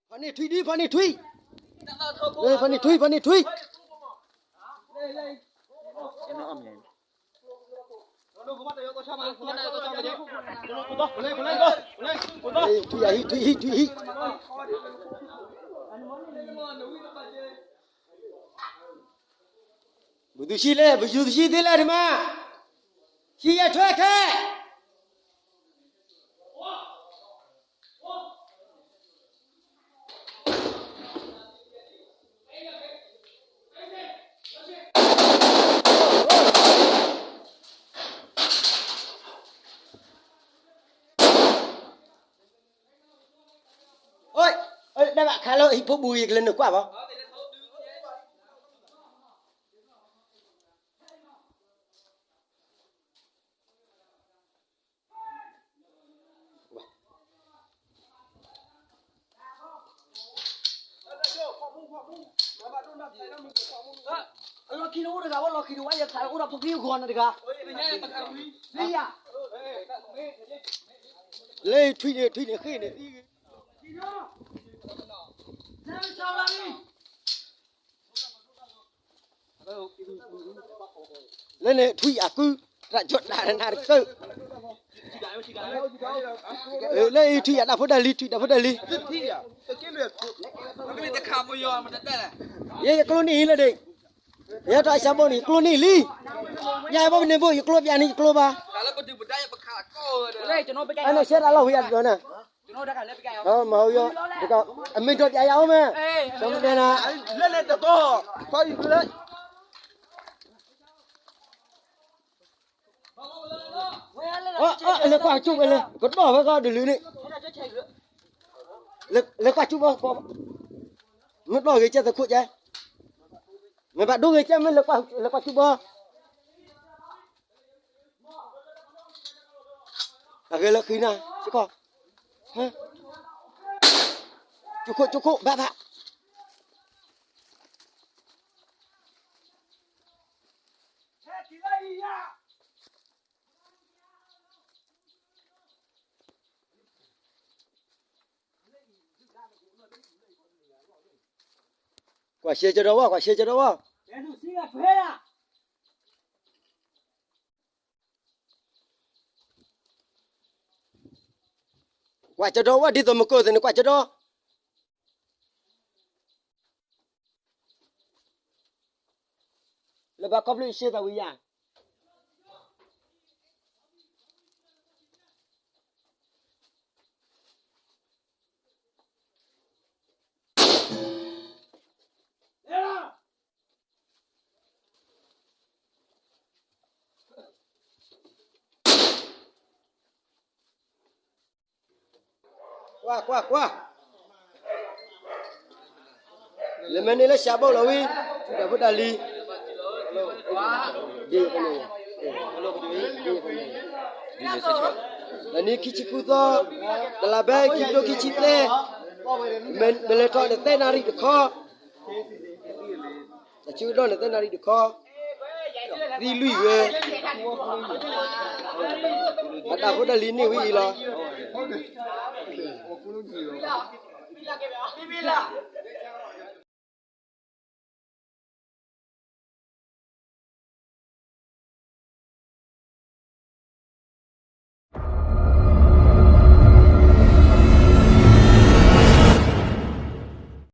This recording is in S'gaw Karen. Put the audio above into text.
ဖီၣ်န့ၢ်ထွံၣ်ဒုး ဖီၣ်န့ၢ်ထွံၣ်, ဖီၣ်န့ၢ်ထွံၣ် ဖီၣ်န့ၢ်ထွံၣ်. ထွံၣ်ယၤဟံၣ် ထွံၣ်ဟံၣ် ထွံၣ်ဟံၣ်. ဘုသူၣ်ဆံးလဲၣ် ဘုသူၣ်ဆံးသ့လဲၣ်ဒံးမး, ဆံးယဲၢ်ထွဲခဲ. အိၣ်, ဒၣ်ဘၣ်ခါလၢဟံၣ်ဖိဘူၣ်ဂ့ၤကလၢနကွၢ်ဘၣ်. လီၢ်ခံတအိၣ်တဂၤ အိၣ်လီၢ်ခံတဝါ ယခးအိၣ်ဒီးဖိခံဂီၤန့ၣ်တဂၤ, လၢထွံၣ်န့ၣ် ထွံၣ်န့ၣ်ဃ့ၢ်န့ၣ်သံဂ့ၤ. လၢန့ၣ်ထွံၣ်အကု တၢ်ကၠီၣ်တၢ်နၤတကၢၢ်, လၢအံၤထွံၣ်အတၢ်ဖိတၢ်လံၤ ထွံၣ်တၢ်ဖိတၢ်လံၤ, ယဲယကျိန့ၢ်အံၤလၢဒ့ၣ်, ယဲထီၣ်အစၢဘိန့ၣ် ယကျိန့ၢ်လံ, ယဲဘိပန့ၣ်ဘိ ယကျိပျးန့ၣ် ယကျိဘၣ်, အန့ၣ်ရှဲတၢ်လီၢ်ဝံၤယၤတဘျီန့ၣ်, မ့ၢ်ဒီးပျးယၤအိၣ်မ့ၢ်, ကမ့ၢ်ဒဲနၤ, လဲၤကွၢ်ကၠိၣ်ဝဲလဲၣ် ကတီၢ်ဝဲကီၢ်ဒုးလုန့ၣ်, လဲၤကွၢ်ကၠိၣ်ဘီ, မ့ၢ်တီၢ်ဂ့ၤကဲသခိၣ်ကဲ, မ့ၢ်ဘၣ်ဒိဂ့ၤကဲမ့ၢ်လဲၤကွၢ်ကၠိၣ်ဘီ, အဂ့ၤလၢဃံနၤ, ကီၢ်, ကၠိၣ်ခိၣ်ကၠိၣ်ခိၣ်ဘၣ်ဘၣ်. ကွၢ်ရှဲကဒီးဝဲ ကွၢ်ရှဲကဒီးဝဲ, ကွၢ်ကဒီးဝဲ ဒ်သိးမကၢၢ်သ့ၣ်န့ၣ် ကွၢ်ကဒီး, လၢဘၣ်ခီဖျိရှဲသးဝံၤယၤ. ကွၢ်ကွၢ်ကွၢ်, လၢမ့ၢ်န့ၣ်လၢစှၤဘိလီၤဝံၤ, တၢ်ဖိတၢ်လံၤ, ဒ်န့ၣ်, လၢနံၣ်ခံဆံဃုသီ, တလးဘဲခံကထိခံဆံသၢ, မ့ၢ်လဲၤထီၣ်န့ၣ်သၢနၣ်ရံၣ်တခီ, တၢ်ဆၢကတီၢ်န့ၣ်သၢနၣ်ရံၣ်တခီ, သံလွံၢ်ဝဲ, အတၢ်ဖိတၢ်လံၤန့ၢ်ဝဲအံၤလီၤ.